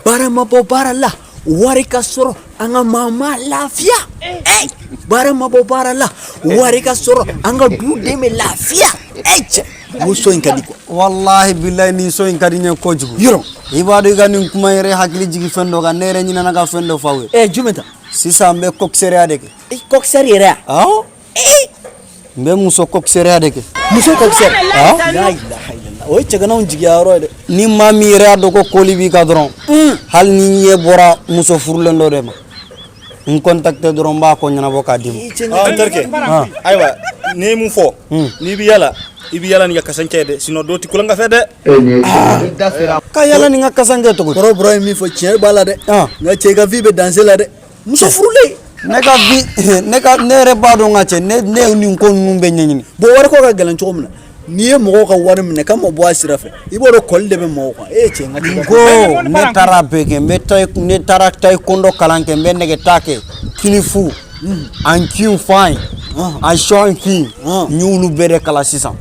Baara ma bɔ baara la, wari ka sɔrɔ, an ka mama lafiya. Ey, baara ma bɔ baara la, wari ka sɔrɔ, an ka du den bɛ lafiya. Ey cɛ, n so in ka di quoi. Wallahi billahi, nin so in ka di n ye kojugu. Yɔrɔ. I b'a dɔn, i ka nin kuma yɛrɛ hakili jigin fɛn dɔ kan. Ne yɛrɛ ɲinɛna ka fɛn dɔ f'aw ye. Ɛ, jumɛn ta? Sisan n bɛ coxeria de kɛ. Coxeur yɛrɛ ya? Awɔ, n bɛ muso coxeria de kɛ. Muso coxeur? Awɔ. La ilaha illallah, o ye cɛganaw jigiya yɔrɔ ye dɛ. Ni maa min yɛrɛ y'a dɔn ko koli b'i ka dɔrɔn, hali ni ɲɛ bɔra muso furulen dɔ de ma, n contacter dɔrɔn, n b'a ko ɲɛnabɔ k'a d'i ma. Ah, n terikɛ, ayiwa, n'i ye mun fɔ, n'i bɛ yala, i bɛ yala n'i ka kasankɛ ye dɛ, sinon dɔw tɛ kulonkɛ fɛ dɛ. Ka yala ni n ka kasankɛ cogo di? Kɔrɔ ye min fɔ, tiɲɛ b'a la dɛ. Nka cɛ, i ka vie bɛ danger la dɛ, muso furulen. Ne ka vie, ne ka, ne yɛrɛ b'a dɔn ka cɛ, ne ye nin ko ninnu bɛɛ ɲɛɲini. Bon, wari ko ka gɛlɛn cogo min na, n'i ye mɔgɔw ka wari minɛ k'a ma bɔ a sira fɛ, i b'a dɔn kɔli de bɛ mɔgɔw kan. E cɛ, n ka tigɛ. Ko ne taara bɛɛ kɛ, n bɛ tae, ne taara taekwondo kalan kɛ, n bɛ nɛgɛta kɛ, kung fu, an kin fine, an shɔn kin, n y'olu bɛɛ de kalan sisan.